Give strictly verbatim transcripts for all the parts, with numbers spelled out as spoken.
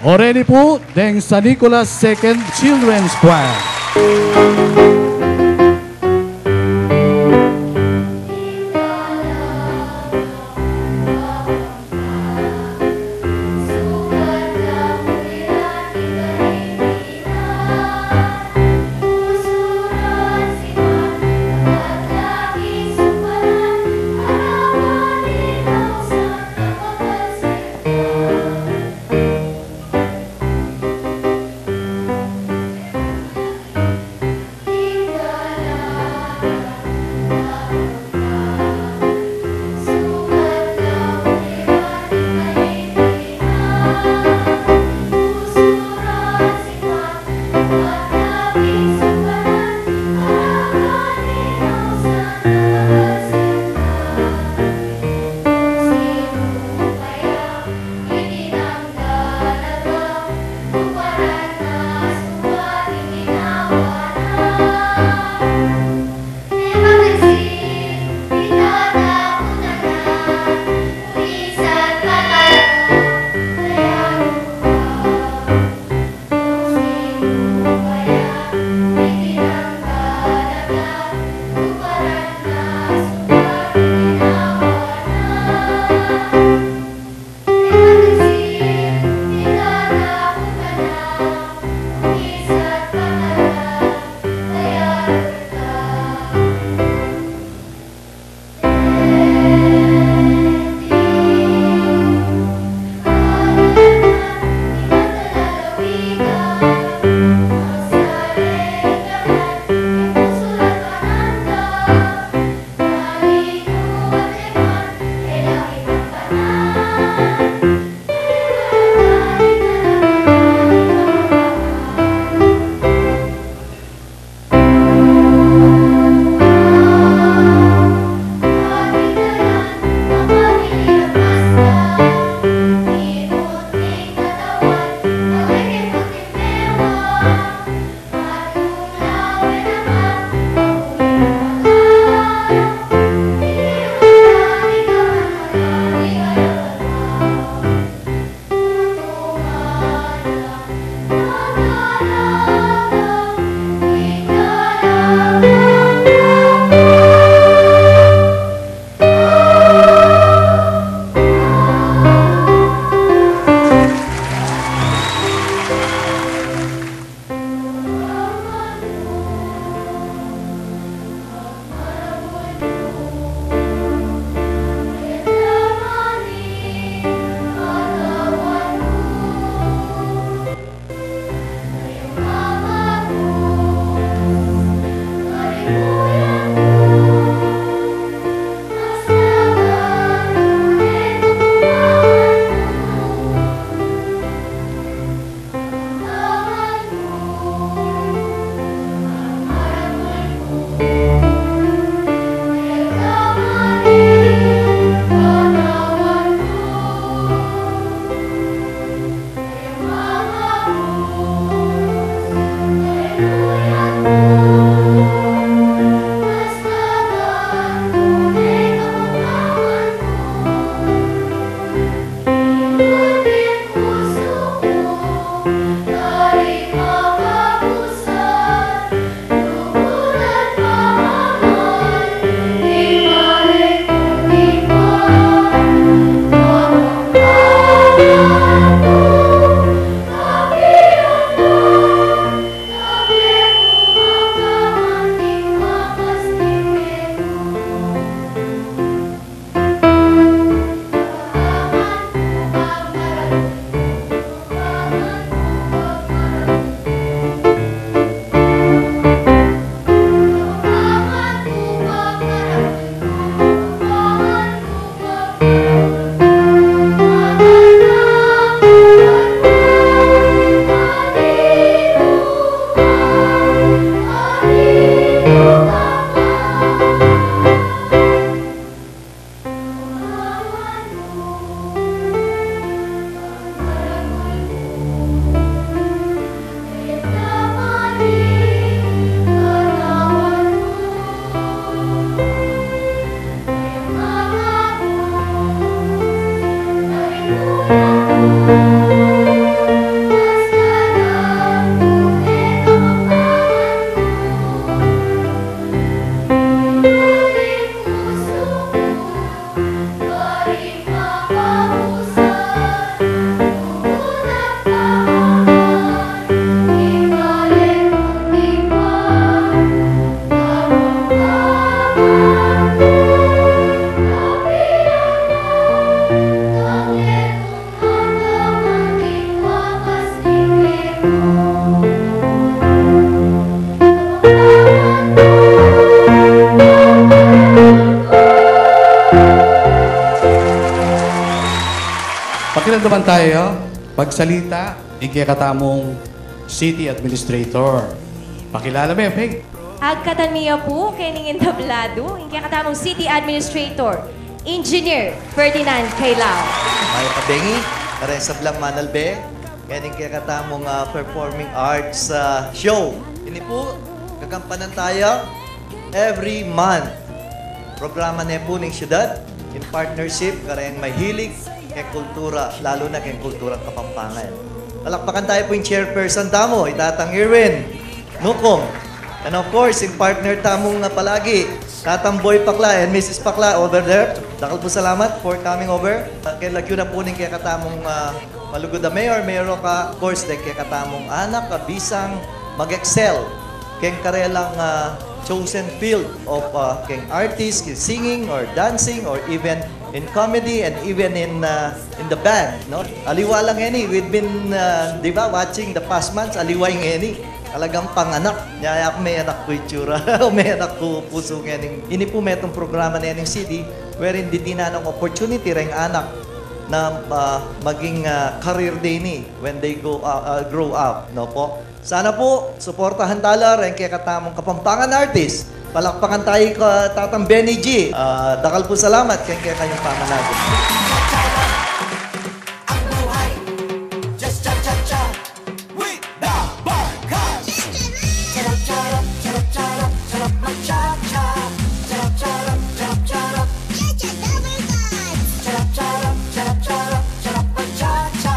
O reni pu deng San Nicolas Second Children's Choir. Naman tayo, pagsalita ing kekatamung city administrator. Pakilala me, Ping. Agkatan mi ya pu kening entablado ing kekatamung city administrator, Engineer Ferdinand Cailao. Mayap a bengi kareng sablang manalbe kening kekatamung, ah, performing arts, ah, show. Ini pu, gagampanan taya every month. Programa ne pu ning syudad in partnership kareng mahilig keng kultura, lalu na keng kulturang Kapampangan. Palakpakan tayu pu ing chairperson tamu, i Tatang Irwin Nucum. And of course, ing partner tamung, ah, palagi, Tatang Boy Pakla and Missus Pakla over there. Dakal pu salamat for coming over. Ah, keng lagyu na pu ning kekatamung, ah, malugud a mayor, Mayor Roca, of course, deng kekatamung anak a bisang mag-excel keng karelang, ah, chosen field of, ah, keng artist, keng singing or dancing or even in comedy and even in, ah, in the band, no? Aliwa la ngeni, we've been, ah, di ba, watching the past months, aliwa ngeni. Talagang panganak. Nya, ya ku, me anak ku itsura, me anak ku pusu ngeni. Ini pu metung programa ne ning city, wherein dininan nang opportunity reng anak na, ah, maging, ah, career de ini when they go, ah, ah, grow up, no pu? Sana pu, suportahan tala reng kekatamung Kapampangan artist. Palakpakan tayu i Tatang Benny G. Ah, dakal pu salamat keng kekayung pamanagu. Ang buhay, just cha-cha-cha with the Barkas. Charap-charap, charap-charap, charap mag-cha-cha. Charap-charap, charap-charap, cha-cha the Barkas. Charap-charap, charap-charap, charap mag-cha-cha.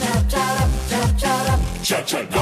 Charap-charap, charap-charap, cha-cha the